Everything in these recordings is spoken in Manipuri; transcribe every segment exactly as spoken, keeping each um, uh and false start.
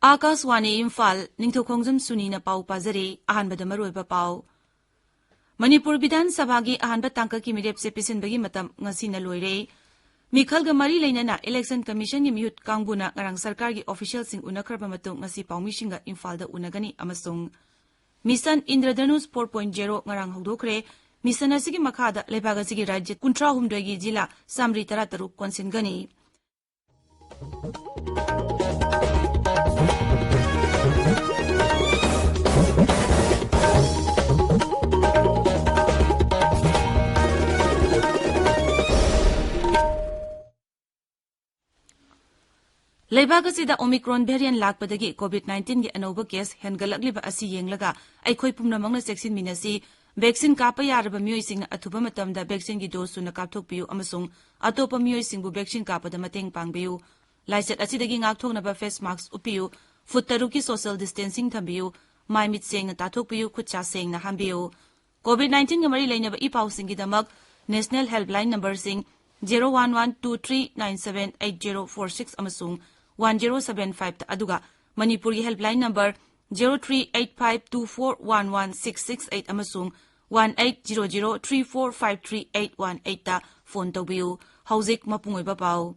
ꯑꯥꯀꯥꯁꯋꯥꯅꯤ ꯏꯝꯐꯥꯜ, ꯅꯤꯡꯊꯧꯈꯣꯡꯖꯝ ꯁꯨꯅꯤꯅ ꯄꯥꯎ ꯄꯥꯖꯔꯤ꯫ ꯑꯍꯥꯟꯕꯗ ꯃꯔꯨꯑꯣꯏꯕ ꯄꯥꯎ꯫ ꯃꯅꯤꯄꯨꯔ ꯕꯤꯙꯥꯟ ꯁꯚꯥꯒꯤ ꯑꯍꯥꯟꯕ ꯇꯥꯡꯀꯛꯀꯤ ꯃꯤꯔꯦꯞ ꯆꯦ ꯄꯤꯁꯤꯟꯕꯒꯤ ꯃꯇꯝ ꯉꯁꯤꯅ ꯂꯣꯏꯔꯦ꯫ ꯃꯤꯈꯜꯒ ꯃꯔꯤ ꯂꯩꯅꯅ ꯏꯂꯦꯛꯁꯟ ꯀꯃꯤꯁꯟꯒꯤ ꯃꯤꯍꯨꯠ ꯀꯥꯡꯕꯨꯅ ꯉꯔꯥꯡ ꯁꯔꯀꯥꯔꯒꯤ ꯑꯣꯐꯤꯁꯤꯌꯦꯜꯁꯤꯡ ꯎꯅꯈ꯭ꯔꯕ ꯃꯇꯨꯡ ꯉꯁꯤ ꯄꯥꯎꯃꯤꯁꯤꯡꯒ ꯏꯝꯐꯥꯜꯗ ꯎꯅꯒꯅꯤ ꯑꯃꯁꯨꯡ mission Indradhanush four point zero ꯉꯔꯥꯡ ꯍꯧꯗꯣꯛꯈ꯭ꯔꯦ꯫ ꯃꯤꯁꯟ ꯑꯁꯤꯒꯤ ꯃꯈꯥꯗ ꯂꯩꯕꯥꯛ ꯑꯁꯤꯒꯤ ꯔꯥꯖ꯭ꯌ ꯀꯨꯟꯊ꯭ꯔꯥꯍꯨꯝꯗꯣꯏꯒꯤ ꯖꯤꯂꯥ ꯆꯥꯃꯔꯤ ꯇꯔꯥꯇꯔꯨꯛ ꯀꯣꯟꯁꯤꯟꯒꯅꯤ꯫ ꯂꯩꯕꯥꯛ ꯑꯁꯤꯗ Omicron variant ꯂꯥꯛꯄꯗꯒꯤ COVID nineteenꯒꯤ ꯑꯅꯧꯕ ꯀꯦꯁ ꯍꯦꯟꯒꯠꯂꯛꯂꯤꯕ ꯑꯁꯤ ꯌꯦꯡꯂꯒ ꯑꯩꯈꯣꯏ ꯄꯨꯝꯅꯃꯛꯅ ꯆꯦꯛꯁꯤꯟꯃꯤꯟꯅꯁꯤ꯫ ꯚꯦꯛꯁꯤꯟ ꯀꯥꯞꯄ ꯌꯥꯔꯕ ꯃꯤꯑꯣꯏꯁꯤꯡꯅ ꯑꯊꯨꯕ ꯃꯇꯝꯗ ꯚꯦꯛꯁꯤꯟꯒꯤ ꯗꯣꯁ ꯁꯨꯅ ꯀꯥꯞꯊꯣꯛꯄꯤꯌꯨ ꯑꯃꯁꯨꯡ ꯑꯇꯣꯞꯄ ꯃꯤꯑꯣꯏꯁꯤꯡꯕꯨ ꯚꯦꯛꯁꯤꯟ ꯀꯥꯞꯄꯗ ꯃꯇꯦꯡ ꯄꯥꯡꯕꯤꯌꯨ꯫ ꯂꯥꯏꯆꯠ ꯑꯁꯤꯗꯒꯤ ꯉꯥꯛꯊꯣꯛꯅꯕ ꯐꯦꯁ ꯃꯥꯁꯛ ꯎꯞꯄꯤꯌꯨ, ꯐꯨꯠ ꯇꯔꯨꯛꯀꯤ ꯁꯣꯁꯤꯌꯦꯜ ꯗꯤꯁꯇꯦꯟꯁꯤꯡ ꯊꯝꯕꯤꯌꯨ, ꯃꯥꯏ ꯃꯤꯠ ꯁꯦꯡꯅ ꯇꯥꯊꯣꯛꯄꯤꯌꯨ, ꯈꯨꯠ ꯁꯥ ꯁꯦꯡꯅ ꯍꯥꯝꯕꯤꯌꯨ꯫ COVID nineteenꯒ ꯃꯔꯤ ꯂꯩꯅꯕ ꯏ ꯄꯥꯎꯁꯤꯡꯒꯤꯗꯃꯛ ꯅꯦꯁꯅꯦꯜ ꯍꯦꯜꯞꯂꯥꯏꯟ ꯅꯝꯕꯔꯁꯤꯡ zero one one two three nine seven eight zero four six ꯑꯃꯁꯨꯡ one zero seven five ꯑꯗꯨꯒ ꯃꯅꯤꯄꯨꯔꯒꯤ helpline number zero three eight five two four one one six six eight ꯑꯃꯁꯨꯡ one eight zero zero three four five three eight one eight phone ꯇꯧꯕꯤꯌꯨ꯫ ꯍꯧꯖꯤꯛ ꯃꯄꯨꯡ ꯑꯣꯏꯕ ꯄꯥꯎ꯫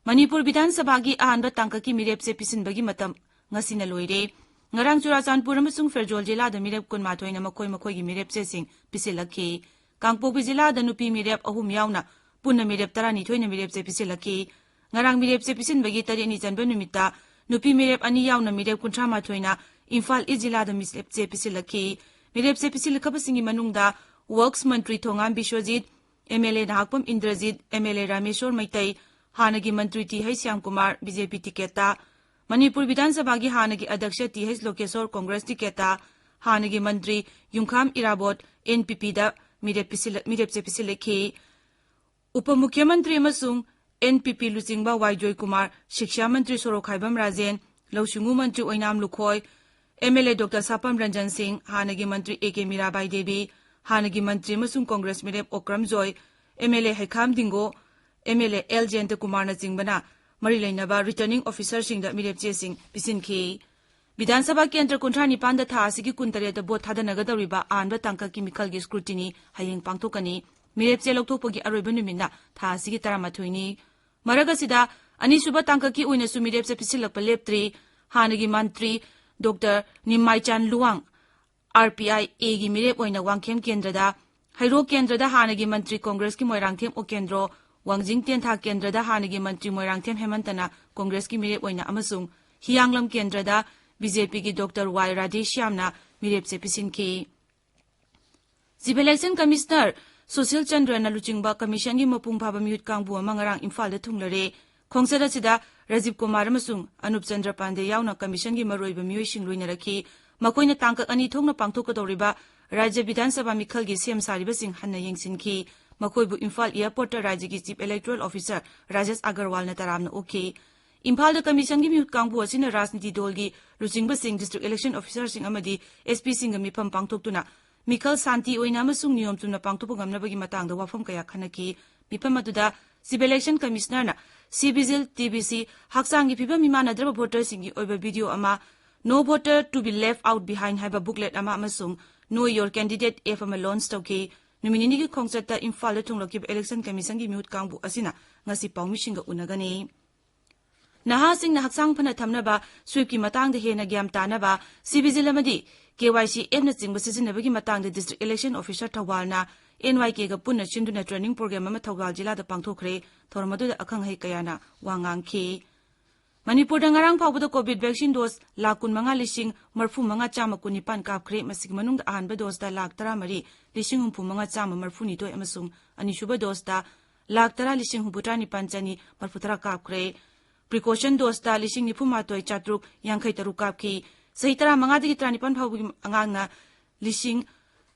ꯃꯅꯤꯄꯨꯔ ꯕꯤꯙꯥꯟ ꯁꯚꯥꯒꯤ ꯑꯍꯥꯟꯕ ꯇꯥꯡꯀꯛꯀꯤ ꯃꯤꯔꯦꯞ ꯆꯦ ꯄꯤꯁꯤꯟꯕꯒꯤ ꯃꯇꯝ ꯉꯁꯤꯅ ꯂꯣꯏꯔꯦ꯫ ꯉꯔꯥꯡ ꯆꯨꯔꯥꯆꯥꯟꯄꯨꯔ ꯑꯃꯁꯨꯡ ꯐꯦꯔꯖꯣꯜ ꯖꯤꯂꯥꯗ ꯃꯤꯔꯦꯞ ꯀꯨꯟꯃꯥꯊꯣꯏꯅ ꯃꯈꯣꯏ ꯃꯈꯣꯏꯒꯤ ꯃꯤꯔꯦꯞ ꯆꯦꯁꯤꯡ ꯄꯤꯁꯤꯜꯂꯛꯈꯤ꯫ ꯀꯥꯡꯄꯣꯛꯄꯤ ꯖꯤꯂꯥꯗ ꯅꯨꯄꯤ ꯃꯤꯔꯦꯞ ꯑꯍꯨꯝ ꯌꯥꯎꯅ ꯄꯨꯟꯅ ꯃꯤꯔꯦꯞ ꯇꯔꯥꯅꯤꯊꯣꯏꯅ ꯃꯤꯔꯦꯞ ꯆꯦ ꯄꯤꯁꯤꯜꯂꯛꯈꯤ꯫ ꯉꯔꯥꯡ ꯃꯤꯔꯦꯞ ꯆꯦ ꯄꯤꯁꯤꯟꯕꯒꯤ ꯇꯔꯦꯠꯅꯤ ꯆꯟꯕ ꯅꯨꯃꯤꯠꯇ ꯅꯨꯄꯤ ꯃꯤꯔꯦꯞ ꯑꯅꯤ ꯌꯥꯎꯅ ꯃꯤꯔꯦꯞ ꯀꯨꯟꯊ꯭ꯔꯥ ꯃꯥꯊꯣꯏꯅ ꯏꯝꯐꯥꯜ ꯏꯁ ꯖꯤꯂꯥꯗ ꯃꯤꯔꯦꯞ ꯆꯦ ꯄꯤꯁꯤꯜꯂꯛꯈꯤ꯫ ꯃꯤꯔꯦꯞ ꯆꯦ ꯄꯤꯁꯤꯜꯂꯛꯈꯤꯕꯁꯤꯡꯒꯤ ꯃꯅꯨꯡꯗ ꯋꯔꯛꯁ ꯃꯟꯇ꯭ꯔꯤ Thongam Biswajit, M L A Nahakpam Indrajit, M L A Rameshwor Meitei, ꯍꯥꯟꯅꯒꯤ ꯃꯟꯇ꯭ꯔꯤ T H Shyamkumar, B J P ꯇꯤꯀꯦꯠꯇ, ꯃꯅꯤꯄꯨꯔ ꯕꯤꯙꯥꯟ ꯁꯚꯥꯒꯤ ꯍꯥꯟꯅꯒꯤ ꯑꯗ꯭ꯌꯛꯁ ꯇꯤ ꯍꯩꯆ ꯂꯣꯀꯦꯁꯣꯔ, ꯀꯣꯡꯒ꯭ꯔꯦꯁ ꯇꯤꯀꯦꯠꯇ, ꯍꯥꯟꯅꯒꯤ ꯃꯟꯇ꯭ꯔꯤ ꯌꯨꯝꯈꯥꯝ ꯏꯔꯥꯕꯣꯠ, ꯑꯦꯟ ꯄꯤ ꯄꯤꯗ ꯃꯤꯔꯦꯞ ꯄꯤꯁꯤꯜꯂ-, ꯃꯤꯔꯦꯞ ꯆꯦ ꯄꯤꯁꯤꯜꯂꯛꯈꯤ꯫ ꯎꯄ ꯃꯨꯈ꯭ꯌꯃꯟꯇ꯭ꯔꯤ ꯑꯃꯁꯨꯡ ꯑꯦꯟ ꯄꯤ ꯄꯤ ꯂꯨꯆꯤꯡꯕ ꯋꯥꯏ ꯖꯣꯏꯀꯨꯃꯥꯔ, ꯁꯤꯛꯁꯥ ꯃꯟꯇ꯭ꯔꯤ ꯁꯣꯔꯣꯛꯈꯥꯏꯕꯝ ꯔꯥꯖꯦꯟ, ꯂꯧꯁꯤꯡꯎ ꯃꯟꯇ꯭ꯔꯤ ꯑꯣꯏꯅꯥꯝ Lukhoi, M L A doctor Sapam Ranjan Singh, ꯍꯥꯟꯅꯒꯤ ꯃꯟꯇ꯭ꯔꯤ ꯑꯦ ꯀꯦ ꯃꯤꯔꯥꯕꯥꯏ ꯗꯦꯕꯤ, ꯍꯥꯟꯅꯒꯤ ꯃꯟꯇ꯭ꯔꯤ ꯑꯃꯁꯨꯡ ꯀꯣꯡꯒ꯭ꯔꯦꯁ ꯃꯤꯔꯦꯞ Okram Joy, M L A Heikham Dingo, M L A L Jayanta ꯀꯨꯃꯥꯔꯅꯆꯤꯡꯕꯅ ꯃꯔꯤ ꯂꯩꯅꯕ ꯔꯤꯇꯔꯅꯤꯡ ꯑꯣꯐꯤꯁꯥꯔꯁꯤꯡꯗ ꯃꯤꯔꯦꯞ ꯆꯦꯁꯤꯡ ꯄꯤꯁꯤꯟꯈꯤ꯫ ꯕꯤꯙꯥꯟ ꯁꯚꯥ ꯀꯦꯟꯗ꯭ꯔ ꯀꯨꯟꯊ꯭ꯔꯥ ꯅꯤꯄꯥꯟꯗ ꯊꯥ ꯑꯁꯤꯒꯤ ꯀꯨꯟꯇꯔꯦꯠꯇ ꯚꯣꯠ ꯊꯥꯗꯅꯒꯗꯧꯔꯤꯕ ꯑꯍꯥꯟꯕ ꯇꯥꯡꯀꯛꯀꯤ ꯃꯤꯈꯜꯒꯤ ꯁ꯭ꯀ꯭ꯔꯨꯇꯤꯅꯤ ꯍꯌꯦꯡ ꯄꯥꯡꯊꯣꯛꯀꯅꯤ꯫ ꯃꯤꯔꯦꯞ ꯆꯦ ꯂꯧꯊꯣꯛꯄꯒꯤ ꯑꯔꯣꯏꯕ ꯅꯨꯃꯤꯠꯅ ꯊꯥ ꯑꯁꯤꯒꯤ ꯇꯔꯥꯃꯥꯊꯣꯏꯅꯤ꯫ ꯃꯔꯛ ꯑꯁꯤꯗ, ꯑꯅꯤꯁꯨꯕ ꯇꯥꯡꯀꯛꯀꯤ ꯑꯣꯏꯅꯁꯨ ꯃꯤꯔꯦꯞ ꯆꯦ ꯄꯤꯁꯤꯜꯂꯛꯄ ꯂꯦꯞꯇ꯭ꯔꯤ꯫ ꯍꯥꯟꯅꯒꯤ ꯃꯟꯇ꯭ꯔꯤ doctor Nimaichand Luwang, R P I ꯑꯦꯒꯤ ꯃꯤꯔꯦꯞ ꯑꯣꯏꯅ ꯋꯥꯡꯈꯦꯝ ꯀꯦꯟꯗ꯭ꯔꯗ, ꯍꯩꯔꯣꯛ ꯀꯦꯟꯗ꯭ꯔꯗ ꯍꯥꯟꯅꯒꯤ ꯃꯟꯇ꯭ꯔꯤ ꯀꯣꯡꯒ꯭ꯔꯦꯁꯀꯤ ꯃꯣꯏꯔꯥꯡꯊꯦꯝ ꯎꯀꯦꯟꯗ꯭ꯔꯣ, ꯋꯥꯡꯖꯤꯡ ꯇꯦꯟꯊꯥ ꯀꯦꯟꯗ꯭ꯔꯗ ꯍꯥꯟꯅꯒꯤ ꯃꯟꯇ꯭ꯔꯤ ꯃꯣꯏꯔꯥꯡꯊꯦꯝ ꯍꯦꯃꯟꯇꯅ ꯀꯣꯡꯒ꯭ꯔꯦꯁꯀꯤ ꯃꯤꯔꯦꯞ ꯑꯣꯏꯅ ꯑꯃꯁꯨꯡ ꯍꯤꯌꯥꯡꯂꯝ ꯀꯦꯟꯗ꯭ꯔꯗ ꯕꯤ ꯖꯦ ꯄꯤꯒꯤ ꯗꯣꯛꯇꯔ ꯋꯥꯏ ꯔꯥꯙꯦꯁ꯭ꯌꯥꯝꯅ ꯃꯤꯔꯦꯞ ꯆꯦ ꯄꯤꯁꯤꯟꯈꯤ꯫ ꯆꯤꯐ ꯏꯂꯦꯛꯁꯟ ꯀꯃꯤꯁꯅꯔ ꯁꯨꯁꯤꯜ ꯆꯟꯗ꯭ꯔꯅ ꯂꯨꯆꯤꯡꯕ ꯀꯃꯤꯁꯟꯒꯤ ꯃꯄꯨꯡ ꯐꯥꯕ ꯃꯤꯍꯨꯠ ꯀꯥꯡꯕꯨ ꯑꯃ ꯉꯔꯥꯡ ꯏꯝꯐꯥꯜꯗ ꯊꯨꯡꯂꯔꯦ꯫ ꯈꯣꯡꯆꯠ ꯑꯁꯤꯗ ꯔꯥꯖꯤꯕ ꯀꯨꯃꯥꯔ ꯑꯃꯁꯨꯡ ꯑꯅꯨꯞ ꯆꯟꯗ꯭ꯔ ꯄꯥꯟꯗꯦ ꯌꯥꯎꯅ ꯀꯃꯤꯁꯟꯒꯤ ꯃꯔꯨꯑꯣꯏꯕ ꯃꯤꯑꯣꯏꯁꯤꯡ ꯂꯣꯏꯅꯔꯛꯈꯤ꯫ ꯃꯈꯣꯏꯅ ꯇꯥꯡꯀꯛ ꯑꯅꯤ ꯊꯣꯛꯅ ꯄꯥꯡꯊꯣꯛꯀꯗꯧꯔꯤꯕ ꯔꯥꯖ꯭ꯌ ꯕꯤꯙꯥꯟ ꯁꯚꯥ ꯃꯤꯈꯜꯒꯤ ꯁꯦꯝ ꯁꯥꯔꯤꯕꯁꯤꯡ ꯍꯟꯅ ꯌꯦꯡꯁꯤꯟꯈꯤ꯫ ꯃꯈꯣꯏꯕꯨ ꯏꯝꯐꯥꯜ ꯑꯦꯌꯔꯄꯣꯔꯠꯇ ꯔꯥꯖ꯭ꯌꯒꯤ ꯆꯤꯐ ꯏꯂꯦꯛꯇꯣꯔꯦꯜ ꯑꯣꯐꯤꯁꯥꯔ ꯔꯥꯖꯦꯁ ꯑꯒꯔꯋꯥꯜꯅ ꯇꯔꯥꯝꯅ ꯑꯣꯛꯈꯤ꯫ ꯏꯝꯐꯥꯜꯗ ꯀꯃꯤꯁꯟꯒꯤ ꯃꯤꯍꯨꯠ ꯀꯥꯡꯕꯨ ꯑꯁꯤꯅ ꯔꯥꯖꯅꯤꯇꯤ ꯗꯣꯜꯒꯤ ꯂꯨꯆꯤꯡꯕꯁꯤꯡ, ꯗꯤꯁꯇ꯭ꯔꯤꯛ ꯏꯂꯦꯛꯁꯟ ꯑꯣꯐꯤꯁꯥꯔꯁꯤꯡ ꯑꯃꯗꯤ ꯑꯦꯁ ꯄꯤꯁꯤꯡꯒ ꯃꯤꯐꯝ ꯄꯥꯡꯊꯣꯛꯇꯨꯅ ꯃꯤꯈꯜ ꯁꯥꯟꯇꯤ ꯑꯣꯏꯅ ꯑꯃꯁꯨꯡ ꯅꯤꯌꯣꯝ ꯆꯨꯝꯅ ꯄꯥꯡꯊꯣꯛꯄ ꯉꯝꯅꯕꯒꯤ ꯃꯇꯥꯡꯗ ꯋꯥꯐꯝ ꯀꯌꯥ ꯈꯟꯅꯈꯤ꯫ ꯃꯤꯐꯝ ꯑꯗꯨꯗ ꯆꯤꯐ ꯏꯂꯦꯛꯁꯟ ꯀꯃꯤꯁꯅꯔꯅ ꯁꯤ ꯚꯤꯖꯤꯜ, ꯇꯤ ꯚꯤ ꯁꯤ, ꯍꯛꯆꯥꯡꯒꯤ ꯐꯤꯕꯝ ꯃꯤꯃꯥꯟꯅꯗ꯭ꯔꯕ ꯚꯣꯇꯔꯁꯤꯡꯒꯤ ꯑꯣꯏꯕ ꯚꯤꯗꯤꯑꯣ ꯑꯃ, No Voter to be Left Out Behind ꯍꯥꯏꯕ ꯕꯨꯛꯂꯦꯠ ꯑꯃ ꯑꯃꯁꯨꯡ Know Your Candidate ꯑꯦꯞ ꯑꯃ ꯂꯣꯟꯆ ꯇꯧꯈꯤ꯫ ꯅꯨꯃꯤꯠ ꯅꯤꯅꯤꯒꯤ ꯈꯣꯡꯆꯠꯇ ꯏꯝꯐꯥꯜꯗ ꯊꯨꯡꯂꯛꯈꯤꯕ ꯏꯂꯦꯛꯁꯟ ꯀꯃꯤꯁꯟꯒꯤ ꯃꯤꯍꯨꯠ ꯀꯥꯡꯕꯨ ꯑꯁꯤꯅ ꯉꯁꯤ ꯄꯥꯎꯃꯤꯁꯤꯡꯒ ꯎꯅꯒꯅꯤ꯫ ꯅꯍꯥꯁꯤꯡꯅ ꯍꯛꯆꯥꯡ ꯐꯅ ꯊꯝꯅꯕ ꯁ꯭ꯋꯤꯞꯀꯤ ꯃꯇꯥꯡꯗ ꯍꯦꯟꯅ ꯒ꯭ꯌꯥꯟ ꯇꯥꯅꯕ ꯁꯤ ꯚꯤꯖꯤꯜ ꯑꯃꯗꯤ ꯀꯦ ꯋꯥꯏ ꯁꯤ ꯑꯦꯞꯅꯆꯤꯡꯕ ꯁꯤꯖꯤꯟꯅꯕꯒꯤ ꯃꯇꯥꯡꯗ ꯗꯤꯁꯇ꯭ꯔꯤꯛ ꯏꯂꯦꯛꯁꯟ ꯑꯣꯐꯤꯁꯥꯔ ꯊꯧꯕꯥꯜꯅ ꯑꯦꯟ ꯋꯥꯏ ꯀꯦꯒ ꯄꯨꯟꯅ ꯁꯤꯟꯗꯨꯅ ꯇ꯭ꯔꯦꯅꯤꯡ ꯄ꯭ꯔꯣꯒ꯭ꯔꯥꯝ ꯑꯃ ꯊꯧꯕꯥꯜ ꯖꯤꯂꯥꯗ ꯄꯥꯡꯊꯣꯛꯈ꯭ꯔꯦ꯫ ꯊꯧꯔꯝ ꯑꯗꯨꯗ ꯑꯈꯪ ꯑꯍꯩ ꯀꯌꯥꯅ ꯋꯥ ꯉꯥꯡꯈꯤ꯫ ꯃꯅꯤꯄꯨꯔꯗ ꯉꯔꯥꯡ ꯐꯥꯎꯕꯗ ꯀꯣꯚꯤꯗ ꯚꯦꯛꯁꯤꯟ ꯗꯣꯁ ꯂꯥꯈ ꯀꯨꯟꯃꯉꯥ ꯂꯤꯁꯤꯡ ꯃꯔꯐꯨ ꯃꯉꯥ ꯆꯥꯝꯃ ꯀꯨꯟꯅꯤꯄꯥꯟ ꯀꯥꯞꯈ꯭ꯔꯦ꯫ ꯃꯁꯤꯒꯤ ꯃꯅꯨꯡꯗ ꯑꯍꯥꯟꯕ ꯗꯣꯁꯇ ꯂꯥꯈ ꯇꯔꯥꯃꯔꯤ ꯂꯤꯁꯤꯡ ꯍꯨꯝꯐꯨ ꯃꯉꯥ ꯆꯥꯝꯃ ꯃꯔꯐꯨ ꯅꯤꯊꯣꯏ ꯑꯃꯁꯨꯡ ꯑꯅꯤꯁꯨꯕ ꯗꯣꯁꯇ ꯂꯥꯈ ꯇꯔꯥ ꯂꯤꯁꯤꯡ ꯍꯨꯝꯐꯨꯇꯔꯥ ꯅꯤꯄꯥꯟ ꯆꯅꯤ ꯃꯔꯐꯨ ꯇꯔꯥ ꯀꯥꯞꯈ꯭ꯔꯦ꯫ ꯄ꯭ꯔꯤꯀꯣꯁꯟ ꯗꯣꯁꯇ ꯂꯤꯁꯤꯡ ꯅꯤꯐꯨ ꯃꯥꯊꯣꯏ ꯆꯥꯇ꯭ꯔꯨꯛ ꯌꯥꯡꯈꯩ ꯇꯔꯨꯛ ꯀꯥꯞꯈꯤ꯫ ꯆꯍꯤ ꯇꯔꯥꯃꯉꯥꯗꯒꯤ ꯇꯔꯥꯅꯤꯄꯥꯟ ꯐꯥꯎꯕꯒꯤ ꯑꯉꯥꯡꯅ ꯂꯤꯁꯤꯡ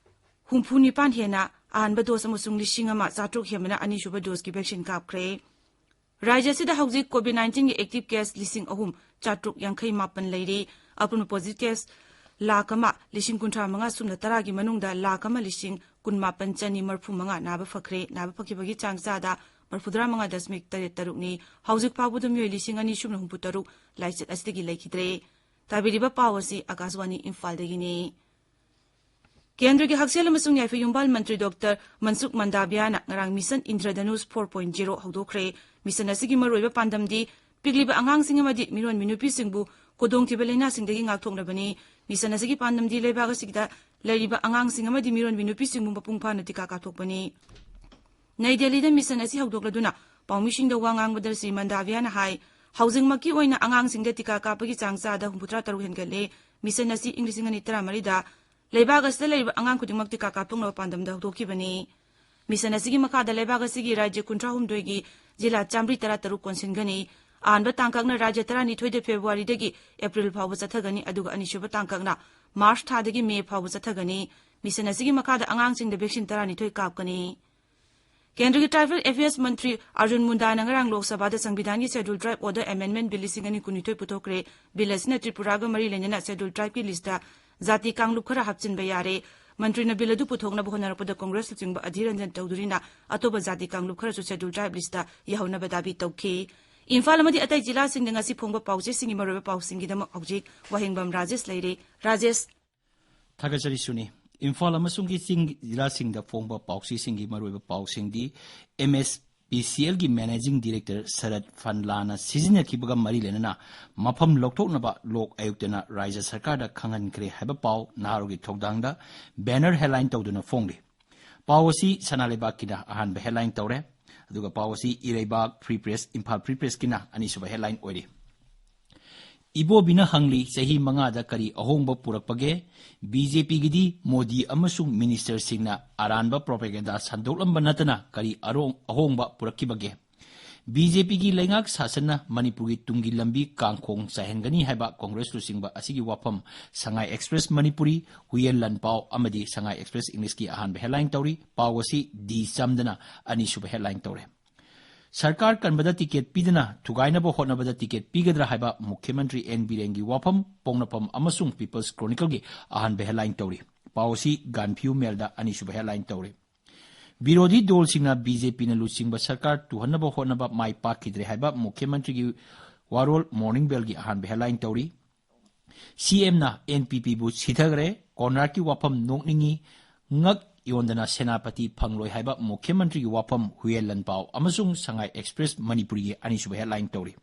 ꯍꯨꯝꯐꯨ ꯅꯤꯄꯥꯟ ꯍꯦꯟꯅ ꯑꯍꯥꯟꯕ ꯗꯣꯁ ꯑꯃꯁꯨꯡ ꯂꯤꯁꯤꯡ ꯑꯃ ꯆꯥꯇ꯭ꯔꯨꯛ ꯍꯦꯟꯕꯅ ꯑꯅꯤꯁꯨꯕ ꯗꯣꯁꯀꯤ ꯚꯦꯛꯁꯤꯟ ꯀꯥꯞꯈ꯭ꯔꯦ꯫ ꯔꯥꯖ꯭ꯌ ꯑꯁꯤꯗ ꯍꯧꯖꯤꯛ COVID nineteen ꯒꯤ active case ꯂꯤꯁꯤꯡ ꯑꯍꯨꯝ ꯆꯥꯇ꯭ꯔꯨꯛ ꯌꯥꯡꯈꯩ ꯃꯥꯄꯟ ꯂꯩꯔꯤ꯫ ꯑꯄꯨꯟꯕ positive case ꯂꯥꯈ ꯑꯃ ꯂꯤꯁꯤꯡ ꯀꯨꯟꯊ꯭ꯔꯥ ꯃꯉꯥ ꯁꯨꯞꯅ ꯇꯔꯥꯒꯤ ꯃꯅꯨꯡꯗ ꯂꯥꯈ ꯑꯃ ꯂꯤꯁꯤꯡ ꯀꯨꯟ ꯃꯥꯄꯟ ꯆꯅꯤ ꯃꯔꯤꯐꯨ ꯃꯉꯥ ꯅꯥꯕ ꯐꯈ꯭ꯔꯦ꯫ ꯅꯥꯕ ꯐꯈꯤꯕꯒꯤ ꯆꯥꯡ ꯆꯥꯗ ꯃꯔꯤꯐꯨꯇꯔꯥ ꯃꯉꯥ ꯗꯁꯃꯤꯛ ꯇꯔꯦꯠ ꯇꯔꯨꯛꯅꯤ꯫ ꯍꯧꯖꯤꯛ ꯐꯥꯎꯕꯗ ꯃꯤꯑꯣꯏ ꯂꯤꯁꯤꯡ ꯑꯅꯤ ꯁꯨꯞꯅ ꯍꯨꯝꯐꯨ ꯇꯔꯨꯛ ꯂꯥꯏꯆꯠ ꯑꯁꯤꯗꯒꯤ ꯂꯩꯈꯤꯗ꯭ꯔꯦ꯫ ꯇꯥꯕꯤꯔꯤꯕ ꯄꯥꯎ ꯑꯁꯤ ꯑꯀꯥꯁꯕꯥꯅꯤ ꯏꯝꯐꯥꯜꯗꯒꯤꯅꯤ꯫ ꯀꯦꯟꯗ꯭ꯔꯒꯤ ꯍꯛꯁꯦꯜ ꯑꯃꯁꯨꯡ ꯌꯥꯏꯐ ꯌꯨꯝꯕꯥꯜ ꯃꯟꯇ꯭ꯔꯤ ꯗꯣꯛꯇꯔ ꯃꯟꯁꯨꯈ ꯃꯟꯗꯥꯚꯤꯌꯥꯅ ꯉꯔꯥꯡ mission Indradhanush four point zero ꯍꯧꯗꯣꯛꯈ꯭ꯔꯦ꯫ ꯃꯤꯁꯟ ꯑꯁꯤꯒꯤ ꯃꯔꯨꯑꯣꯏꯕ ꯄꯥꯟꯗꯝꯗꯤ ꯄꯤꯛꯂꯤꯕ ꯑꯉꯥꯡꯁꯤꯡ ꯑꯃꯗꯤ ꯃꯤꯔꯣꯟꯕꯤ ꯅꯨꯄꯤꯁꯤꯡꯕꯨ ꯈꯨꯗꯣꯡꯊꯤꯕ ꯂꯥꯏꯅꯥꯁꯤꯡꯗꯒꯤ ꯉꯥꯛꯊꯣꯛꯅꯕꯅꯤ꯫ ꯃꯤꯁꯟ ꯑꯁꯤꯒꯤ ꯄꯥꯟꯗꯝꯗꯤ ꯂꯩꯕꯥꯛ ꯑꯁꯤꯗ ꯂꯩꯔꯤꯕ ꯑꯉꯥꯡꯁꯤꯡ ꯑꯃꯗꯤ ꯃꯤꯔꯣꯟꯕꯤ ꯅꯨꯄꯤꯁꯤꯡꯕꯨ ꯃꯄꯨꯡ ꯐꯥꯅ ꯇꯤꯀꯥ ꯀꯥꯞꯊꯣꯛꯄꯅꯤ꯫ ꯅꯩ ꯗꯦꯜꯂꯤꯗ ꯃꯤꯁꯟ ꯑꯁꯤ ꯍꯧꯗꯣꯛꯂꯗꯨꯅ ꯄꯥꯎꯃꯤꯁꯤꯡꯗ ꯋꯥ ꯉꯥꯡꯕꯗ ꯁ꯭ꯔꯤ ꯃꯟꯗꯥꯚꯤꯌꯥꯅ ꯍꯥꯏ, ꯍꯧꯖꯤꯛꯃꯛꯀꯤ ꯑꯣꯏꯅ ꯑꯉꯥꯡꯁꯤꯡꯗ ꯇꯤꯀꯥ ꯀꯥꯞꯄꯒꯤ ꯆꯥꯡ ꯆꯥꯗ ꯍꯨꯝꯐꯨꯇꯔꯥ ꯇꯔꯨꯛ ꯍꯦꯟꯒꯠꯂꯦ꯫ ꯃꯤꯁꯟ ꯑꯁꯤ ꯏꯪ ꯂꯤꯁꯤꯡ ꯑꯅꯤ ꯇꯔꯥꯃꯔꯤꯗ ꯂꯩꯕꯥꯛ ꯑꯁꯤꯗ ꯂꯩꯔꯤꯕ ꯑꯉꯥꯡ ꯈꯨꯗꯤꯡꯃꯛ ꯇꯤꯀꯥ ꯀꯥꯞꯊꯣꯛꯅꯕ ꯄꯥꯟꯗꯝꯗ ꯍꯧꯗꯣꯛꯈꯤꯕꯅꯤ꯫ ꯃꯤꯁꯟ ꯑꯁꯤꯒꯤ ꯃꯈꯥꯗ ꯂꯩꯕꯥꯛ ꯑꯁꯤꯒꯤ ꯔꯥꯖ꯭ꯌ ꯀꯨꯟꯊ꯭ꯔꯥꯍꯨꯝꯗꯣꯏꯒꯤ ꯖꯤꯂꯥ ꯆꯥꯃꯔꯤ ꯇꯔꯥꯇꯔꯨꯛ ꯀꯣꯟꯁꯤꯟꯒꯅꯤ꯫ ꯑꯍꯥꯟꯕ ꯇꯥꯡꯀꯛꯅ ꯔꯥꯖ꯭ꯌ ꯇꯔꯥꯅꯤꯊꯣꯏꯗ ꯐꯦꯕ꯭ꯔꯨꯋꯥꯔꯤꯗꯒꯤ ꯑꯦꯄ꯭ꯔꯤꯜ ꯐꯥꯎꯕ ꯆꯠꯊꯒꯅꯤ, ꯑꯗꯨꯒ ꯑꯅꯤꯁꯨꯕ ꯇꯥꯡꯀꯛꯅ ꯃꯥꯔꯆ ꯊꯥꯗꯒꯤ ꯃꯦ ꯐꯥꯎꯕ ꯆꯠꯊꯒꯅꯤ꯫ ꯃꯤꯁꯟ ꯑꯁꯤꯒꯤ ꯃꯈꯥꯗ ꯑꯉꯥꯡꯁꯤꯡꯗ vaccine ꯇꯔꯥꯅꯤꯊꯣꯏ ꯀꯥꯞꯀꯅꯤ꯫ ꯀꯦꯟꯗ꯭ꯔꯒꯤ Tribal Affairs ꯃꯟꯇ꯭ꯔꯤ ꯑꯔꯖꯨꯟ ꯃꯨꯟꯗꯥꯅ ꯉꯔꯥꯡ ꯂꯣꯛ ꯁꯚꯥꯗ ꯁꯪꯕꯤꯙꯥꯟꯒꯤ Scheduled Tribe Order Amendment Bill ꯂꯤꯁꯤꯡ ꯑꯅꯤ ꯀꯨꯟꯅꯤꯊꯣꯏ ꯄꯨꯊꯣꯛꯈ꯭ꯔꯦ꯫ Bill ꯑꯁꯤꯅ ꯇ꯭ꯔꯤꯄꯨꯔꯥꯒ ꯃꯔꯤ ꯂꯩꯅꯅ Scheduled Tribeꯀꯤ listꯇ ꯖꯥꯇꯤ ꯀꯥꯡꯂꯨꯞ ꯈꯔ ꯍꯥꯞꯆꯤꯟꯕ ꯌꯥꯔꯦ꯫ ꯃꯟꯇ꯭ꯔꯤꯅ bill ꯑꯗꯨ ꯄꯨꯊꯣꯛꯅꯕ ꯍꯣꯠꯅꯔꯛꯄꯗ ꯀꯣꯡꯒ꯭ꯔꯦꯁ ꯂꯨꯆꯤꯡꯕ ꯑꯙꯤꯔ ꯔꯟꯖꯟ ꯆꯧꯙꯨꯔꯤꯅ ꯑꯇꯣꯞꯄ ꯖꯥꯇꯤ ꯀꯥꯡꯂꯨꯞ ꯈꯔꯁꯨ Scheduled Tribe listꯇ ꯌꯥꯍꯧꯅꯕ ꯗꯥꯕꯤ ꯇꯧꯈꯤ꯫ ꯏꯝꯐꯥꯜ ꯑꯃꯗꯤ ꯑꯇꯩ ꯖꯤꯂꯥꯁꯤꯡꯗ ꯉꯁꯤ ꯐꯣꯡꯕ ꯄꯥꯎꯆꯦꯁꯤꯡꯒꯤ ꯃꯔꯨꯑꯣꯏꯕ ꯄꯥꯎꯁꯤꯡꯒꯤꯗꯃꯛ ꯍꯧꯖꯤꯛ ꯋꯥꯍꯦꯡꯕꯝ ꯔꯥꯖꯦꯁ ꯂꯩꯔꯦ꯫ ꯔꯥꯖꯦꯁ꯫ ꯊꯥꯒꯠꯆꯔꯤ ꯁꯨꯅꯤ꯫ ꯏꯝꯐꯥꯜ ꯑꯃꯁꯨꯡꯒꯤ ꯆꯤꯡ ꯖꯤꯂꯥꯁꯤꯡꯗ ꯐꯣꯡꯕ ꯄꯥꯎꯆꯦꯁꯤꯡꯒꯤ ꯃꯔꯨꯑꯣꯏꯕ ꯄꯥꯎꯁꯤꯡꯗꯤ, MSPCLꯒꯤ Managing Director ꯁꯔꯠ ꯐꯟꯂꯥꯅ ꯁꯤꯖꯤꯟꯅꯈꯤꯕꯒ ꯃꯔꯤ ꯂꯩꯅꯅ ꯃꯐꯝ ꯂꯧꯊꯣꯛꯅꯕ ꯂꯣꯛ ꯑꯌꯨꯛꯇꯅ ꯔꯥꯖ꯭ꯌ ꯁꯔꯀꯥꯔꯗ ꯈꯪꯍꯟꯈ꯭ꯔꯦ ꯍꯥꯏꯕ ꯄꯥꯎ ꯅꯍꯥꯔꯣꯜꯒꯤ ꯊꯧꯗꯥꯡꯗ banner headline ꯇꯧꯗꯨꯅ ꯐꯣꯡꯂꯤ꯫ ꯄꯥꯎ ꯑꯁꯤ ꯁꯅꯥ ꯂꯩꯕꯥꯛꯀꯤꯅ ꯑꯍꯥꯟꯕ headline ꯇꯧꯔꯦ꯫ ꯑꯗꯨꯒ ꯄꯥꯎ ꯑꯁꯤ ꯏꯔꯩꯕꯥꯛ Free Press, ꯏꯝꯐꯥꯜ Free Pressꯀꯤꯅ ꯑꯅꯤꯁꯨꯕ headline ꯑꯣꯏꯔꯤ꯫ ꯏꯕꯣꯕꯤꯅ ꯍꯪꯂꯤ, ꯆꯍꯤ ꯃꯉꯥꯗ ꯀꯔꯤ ꯑꯍꯣꯡꯕ ꯄꯨꯔꯛꯄꯒꯦ? BJPꯒꯤꯗꯤ ꯃꯣꯗꯤ ꯑꯃꯁꯨꯡ ministerꯁꯤꯡꯅ ꯑꯔꯥꯟꯕ propaganda ꯁꯟꯗꯣꯛꯂꯝꯕ ꯅꯠꯇꯅ ꯀꯔꯤ ꯑꯔꯣꯡ-, ꯑꯍꯣꯡꯕ ꯄꯨꯔꯛꯈꯤꯕꯒꯦ? BJPꯒꯤ ꯂꯩꯉꯥꯛ ꯁꯥꯁꯟꯅ ꯃꯅꯤꯄꯨꯔꯒꯤ ꯇꯨꯡꯒꯤ ꯂꯝꯕꯤ ꯀꯥꯡꯈꯣꯡ ꯆꯥꯏꯍꯟꯒꯅꯤ ꯍꯥꯏꯕ ꯀꯣꯡꯒ꯭ꯔꯦꯁ ꯂꯨꯆꯤꯡꯕ ꯑꯁꯤꯒꯤ ꯋꯥꯐꯝ ꯁꯉꯥꯏ Express ꯃꯅꯤꯄꯨꯔꯤ, ꯍꯨꯏꯌꯦꯟ ꯂꯥꯟꯄꯥꯎ ꯑꯃꯗꯤ ꯁꯉꯥꯏ Express Englishꯀꯤ ꯑꯍꯥꯟꯕ headline ꯇꯧꯔꯤ꯫ ꯄꯥꯎ ꯑꯁꯤ D ꯆꯝꯗꯅ ꯑꯅꯤꯁꯨꯕ headline ꯇꯧꯔꯦ꯫ ꯁꯔꯀꯥꯔ ꯀꯟꯕꯗ ꯇꯤꯀꯦꯠ ꯄꯤꯗꯅ ꯊꯨꯒꯥꯏꯅꯕ ꯍꯣꯠꯅꯕꯗ ꯇꯤꯀꯦꯠ ꯄꯤꯒꯗ꯭ꯔꯥ ꯍꯥꯏꯕ ꯃꯨꯈ꯭ꯌ ꯃꯟꯇ꯭ꯔꯤ ꯑꯦꯟ ꯕꯤꯔꯦꯟꯒꯤ ꯋꯥꯐꯝ ꯄꯣꯛꯅꯐꯝ ꯑꯃꯁꯨꯡ ꯄꯤꯄꯜꯁ ꯀ꯭ꯔꯣꯅꯤꯀꯜꯒꯤ ꯑꯍꯥꯟꯕ ꯍꯦꯗꯂꯥꯏꯟ ꯇꯧꯔꯤ꯫ ꯄꯥꯎ ꯑꯁꯤ ꯒꯥꯟꯐꯤꯌꯨ ꯃꯦꯜꯗ ꯑꯅꯤꯁꯨꯕ ꯍꯦꯗꯂꯥꯏꯟ ꯇꯧꯔꯤ꯫ ꯕꯤꯔꯣꯙꯤ ꯗꯣꯜꯁꯤꯡꯅ ꯕꯤ ꯖꯦ ꯄꯤꯅ ꯂꯨꯆꯤꯡꯕ ꯁꯔꯀꯥꯔ ꯇꯨꯍꯟꯅꯕ ꯍꯣꯠꯅꯕ ꯃꯥꯏ ꯄꯥꯛꯈꯤꯗ꯭ꯔꯦ ꯍꯥꯏꯕ ꯃꯨꯈ꯭ꯌ ꯃꯟꯇ꯭ꯔꯤꯒꯤ ꯋꯥꯔꯣꯜ ꯃꯣꯔꯅꯤꯡ ꯕꯦꯜꯒꯤ ꯑꯍꯥꯟꯕ ꯍꯦꯗꯂꯥꯏꯟ ꯇꯧꯔꯤ꯫ ꯁꯤ ꯑꯦꯝꯅ ꯑꯦꯟ ꯄꯤ ꯄꯤꯕꯨ ꯁꯤꯊꯈ꯭ꯔꯦ, ꯀꯣꯟꯔꯥꯗꯀꯤ ꯋꯥꯐꯝ ꯅꯣꯛꯅꯤꯡꯉꯤ, ꯉꯛ ꯌꯣꯟꯗꯅ ꯁꯦꯅꯥꯄꯇꯤ ꯐꯪꯂꯣꯏ ꯍꯥꯏꯕ ꯃꯨꯈ꯭ꯌ ꯃꯟꯇ꯭ꯔꯤꯒꯤ ꯋꯥꯐꯝ ꯍꯨꯌꯦꯟ ꯂꯟꯄꯥꯎ ꯑꯃꯁꯨꯡ ꯁꯉꯥꯏ ꯑꯦꯛꯁꯄ꯭ꯔꯦꯁ ꯃꯅꯤꯄꯨꯔꯤꯒꯤ ꯑꯅꯤꯁꯨꯕ ꯍꯦꯗꯂꯥꯏꯟ ꯇꯧꯔꯤ꯫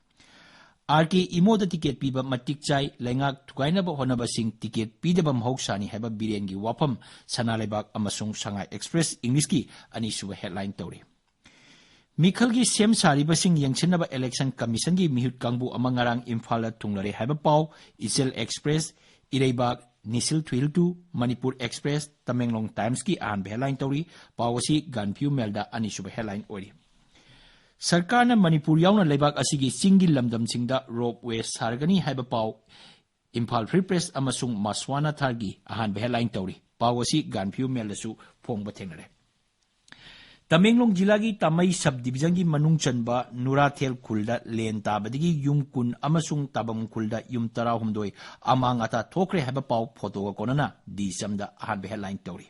ꯑꯥꯔ ꯀꯦ ꯏꯃꯣꯗ ꯇꯤꯀꯦꯠ ꯄꯤꯕ ꯃꯇꯤꯛ ꯆꯥꯏ, ꯂꯩꯉꯥꯛ ꯊꯨꯒꯥꯏꯅꯕ ꯍꯣꯠꯅꯕꯁꯤꯡ ꯇꯤꯀꯦꯠ ꯄꯤꯗꯕ ꯃꯍꯧꯁꯥꯅꯤ ꯍꯥꯏꯕ ꯕꯤꯔꯦꯟꯒꯤ ꯋꯥꯐꯝ ꯁꯅꯥ ꯂꯩꯕꯥꯛ ꯑꯃꯁꯨꯡ ꯁꯉꯥꯏ ꯑꯦꯛꯁꯄ꯭ꯔꯦꯁ ꯏꯪꯂꯤꯁꯀꯤ ꯑꯅꯤꯁꯨꯕ ꯍꯦꯗꯂꯥꯏꯟ ꯇꯧꯔꯤ꯫ ꯃꯤꯈꯜꯒꯤ ꯁꯦꯝ ꯁꯥꯔꯤꯕꯁꯤꯡ ꯌꯦꯡꯁꯤꯟꯅꯕ ꯏꯂꯦꯛꯁꯟ ꯀꯃꯤꯁꯟꯒꯤ ꯃꯤꯍꯨꯠ ꯀꯥꯡꯕꯨ ꯑꯃ ꯉꯔꯥꯡ ꯏꯝꯐꯥꯜꯗ ꯊꯨꯡꯂꯔꯦ ꯍꯥꯏꯕ ꯄꯥꯎ ꯏꯆꯦꯜ ꯑꯦꯛꯁꯄ꯭ꯔꯦꯁ, ꯏꯔꯩꯕꯥꯛ, ꯅꯤꯁꯤꯜ ꯊꯨꯏꯜꯇꯨ, ꯃꯅꯤꯄꯨꯔ ꯑꯦꯛꯁꯄ꯭ꯔꯦꯁ, ꯇꯃꯦꯡꯂꯣꯡ ꯇꯥꯏꯝꯁꯀꯤ ꯑꯍꯥꯟꯕ ꯍꯦꯗꯂꯥꯏꯟ ꯇꯧꯔꯤ꯫ ꯄꯥꯎ ꯑꯁꯤ ꯒꯥꯟꯐꯤꯌꯨ ꯃꯦꯜꯗ ꯑꯅꯤꯁꯨꯕ ꯍꯦꯗꯂꯥꯏꯟ ꯑꯣꯏꯔꯤ꯫ ꯁꯔꯀꯥꯔꯅ ꯃꯅꯤꯄꯨꯔ ꯌꯥꯎꯅ ꯂꯩꯕꯥꯛ ꯑꯁꯤꯒꯤ ꯆꯤꯡꯒꯤ ꯂꯝꯗꯝꯁꯤꯡꯗ ꯔꯣꯞ ꯋꯦ ꯁꯥꯔꯒꯅꯤ ꯍꯥꯏꯕ ꯄꯥꯎ ꯏꯝꯐꯥꯜ ꯐ꯭ꯔꯤ ꯄ꯭ꯔꯦꯁ ꯑꯃꯁꯨꯡ ꯃꯁ꯭ꯋꯥꯅꯥꯊꯥꯔꯒꯤ ꯑꯍꯥꯟꯕ ꯍꯦꯗꯂꯥꯏꯟ ꯇꯧꯔꯤ꯫ ꯄꯥꯎ ꯑꯁꯤ ꯒꯥꯟꯐꯤꯌꯨ ꯃꯦꯜꯗꯁꯨ ꯐꯣꯡꯕ ꯊꯦꯡꯅꯔꯦ꯫ ꯇꯃꯦꯡꯂꯣꯡ ꯖꯤꯂꯥꯒꯤ ꯇꯥꯃꯩ ꯁꯕ ꯗꯤꯕꯤꯖꯟꯒꯤ ꯃꯅꯨꯡ ꯆꯟꯕ ꯅꯨꯔꯥꯊꯦꯜ ꯈꯨꯜꯗ ꯂꯦꯟ ꯇꯥꯕꯗꯒꯤ ꯌꯨꯝ ꯀꯨꯟ ꯑꯃꯁꯨꯡ ꯇꯥꯕꯝ ꯈꯨꯜꯗ ꯌꯨꯝ ꯇꯔꯥꯍꯨꯝꯗꯣꯏ ꯑꯃꯥꯡ ꯑꯇꯥ ꯊꯣꯛꯈ꯭ꯔꯦ ꯍꯥꯏꯕ ꯄꯥꯎ ꯐꯣꯇꯣꯒ ꯀꯣꯟꯅꯅ ꯗꯤ ꯆꯝꯗ ꯑꯍꯥꯟꯕ ꯍꯦꯗꯂꯥꯏꯟ ꯇꯧꯔꯤ꯫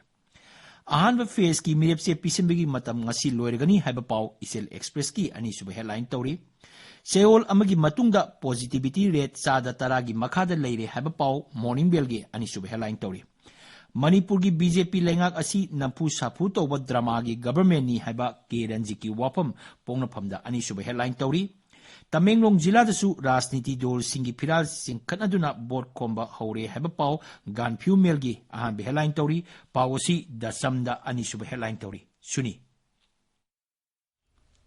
ꯑꯍꯥꯟꯕ ꯐꯦꯖꯀꯤ ꯃꯤꯔꯦꯞꯆꯦ ꯄꯤꯁꯤꯟꯕꯒꯤ ꯃꯇꯝ ꯉꯁꯤ ꯂꯣꯏꯔꯒꯅꯤ ꯍꯥꯏꯕ ꯄꯥꯎ ꯏꯆꯦꯜ ꯑꯦꯛꯁꯄ꯭ꯔꯦꯁꯀꯤ ꯑꯅꯤꯁꯨꯕ ꯍꯦꯗꯂꯥꯏꯟ ꯇꯧꯔꯤ꯫ ꯆꯌꯣꯜ ꯑꯃꯒꯤ ꯃꯇꯨꯡꯗ ꯄꯣꯖꯤꯇꯤꯚꯤꯇꯤ ꯔꯦꯠ ꯆꯥꯗ ꯇꯔꯥꯒꯤ ꯃꯈꯥꯗ ꯂꯩꯔꯦ ꯍꯥꯏꯕ ꯄꯥꯎ ꯃꯣꯔꯅꯤꯡ ꯕꯦꯜꯒꯤ ꯑꯅꯤꯁꯨꯕ ꯍꯦꯗꯂꯥꯏꯟ ꯇꯧꯔꯤ꯫ ꯃꯅꯤꯄꯨꯔꯒꯤ ꯕꯤ ꯖꯦ ꯄꯤ ꯂꯩꯉꯥꯛ ꯑꯁꯤ ꯅꯝꯐꯨ ꯁꯥꯐꯨ ꯇꯧꯕ ꯗ꯭ꯔꯃꯥꯒꯤ ꯒꯕꯔꯃꯦꯟꯅꯤ ꯍꯥꯏꯕ ꯀꯦ ꯔꯟꯖꯤꯠꯀꯤ ꯋꯥꯐꯝ ꯄꯣꯛꯅꯐꯝꯗ ꯑꯅꯤꯁꯨꯕ ꯍꯦꯗꯂꯥꯏꯟ ꯇꯧꯔꯤ꯫ ꯇꯃꯦꯡꯂꯣꯡ ꯖꯤꯂꯥꯗꯁꯨ ꯔꯥꯖꯅꯤꯇꯤ ꯗꯣꯜꯁꯤꯡꯒꯤ ꯐꯤꯔꯥꯜ ꯆꯤꯡꯈꯠꯅꯗꯨꯅ ꯚꯣꯠ ꯈꯣꯝꯕ ꯍꯧꯔꯦ ꯍꯥꯏꯕ ꯄꯥꯎ ꯒꯥꯟꯐꯤꯌꯨ ꯃꯦꯜꯒꯤ ꯑꯍꯥꯟꯕ ꯍꯦꯗꯂꯥꯏꯟ ꯇꯧꯔꯤ꯫ ꯄꯥꯎ ꯑꯁꯤ ꯗ ꯆꯝꯗ ꯑꯅꯤꯁꯨꯕ ꯍꯦꯗꯂꯥꯏꯟ ꯇꯧꯔꯤ꯫ ꯁꯨꯅꯤ꯫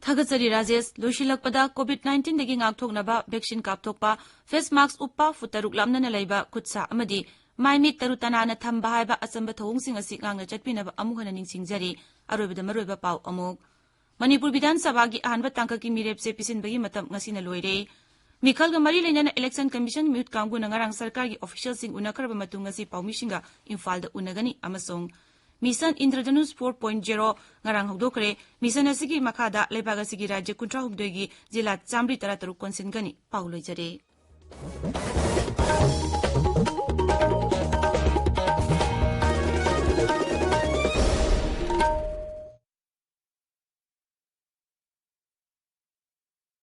ꯊꯥꯒꯠꯆꯔꯤ ꯔꯥꯖꯦꯁ꯫ ꯂꯣꯏꯁꯤꯜꯂꯛꯄꯗ ꯀꯣꯚꯤꯗ ꯅꯥꯏꯟꯇꯤꯟꯗꯒꯤ ꯉꯥꯛꯊꯣꯛꯅꯕ ꯚꯦꯛꯁꯤꯟ ꯀꯥꯞꯊꯣꯛꯄ, ꯐꯦꯁ ꯃꯥꯛꯁ ꯎꯞꯄ, ꯐꯨꯠ ꯇꯔꯨꯛ ꯂꯥꯞꯅꯅ ꯂꯩꯕ, ꯈꯨꯠ ꯁꯥ ꯑꯃꯗꯤ ꯃꯥꯏ ꯃꯤꯠ ꯇꯔꯨ ꯇꯅꯥꯟꯅ ꯊꯝꯕ ꯍꯥꯏꯕ ꯑꯆꯝꯕ ꯊꯧꯑꯣꯡꯁꯤꯡ ꯑꯁꯤ ꯉꯥꯛꯅ ꯆꯠꯄꯤꯅꯕ ꯑꯃꯨꯛ ꯍꯟꯅ ꯅꯤꯡꯁꯤꯡꯖꯔꯤ꯫ ꯑꯔꯣꯏꯕꯗ ꯃꯔꯨꯑꯣꯏꯕ ꯄꯥꯎ ꯑꯃꯨꯛ꯫ ꯃꯅꯤꯄꯨꯔ ꯕꯤꯙꯥꯟ ꯁꯚꯥꯒꯤ ꯑꯍꯥꯟꯕ ꯇꯥꯡꯀꯛꯀꯤ ꯃꯤꯔꯦꯞꯆꯦ ꯄꯤꯁꯤꯟꯕꯒꯤ ꯃꯇꯝ ꯉꯁꯤꯅ ꯂꯣꯏꯔꯦ꯫ ꯃꯤꯈꯜꯒ ꯃꯔꯤ ꯂꯩꯅꯅ ꯏꯂꯦꯛꯁꯟ ꯀꯃꯤꯁꯟ ꯃꯤꯍꯨꯠ ꯀꯥꯡꯕꯨꯅ ꯉꯔꯥꯡ ꯁꯔꯀꯥꯔꯒꯤ ꯑꯣꯐꯤꯁꯤꯌꯦꯜꯁꯤꯡ ꯎꯅꯈ꯭ꯔꯕ ꯃꯇꯨꯡ ꯉꯁꯤ ꯄꯥꯎꯃꯤꯁꯤꯡꯒ ꯏꯝꯐꯥꯜꯗ ꯎꯅꯒꯅꯤ ꯑꯃꯁꯨꯡ mission Indradhanush four point zero ꯉꯔꯥꯡ ꯍꯧꯗꯣꯛꯈ꯭ꯔꯦ꯫ ꯃꯤꯁꯟ ꯑꯁꯤꯒꯤ ꯃꯈꯥꯗ ꯂꯩꯕꯥꯛ ꯑꯁꯤꯒꯤ ꯔꯥꯖ꯭ꯌ ꯀꯨꯟꯊ꯭ꯔꯥ ꯍꯨꯝꯗꯣꯏꯒꯤ ꯖꯤꯂꯥ ꯆꯥꯃꯔꯤ ꯇꯔꯥ ꯇꯔꯨꯛ ꯀꯣꯟꯁꯤꯟꯒꯅꯤ꯫ ꯄꯥꯎ ꯂꯣꯏꯖꯔꯦ꯫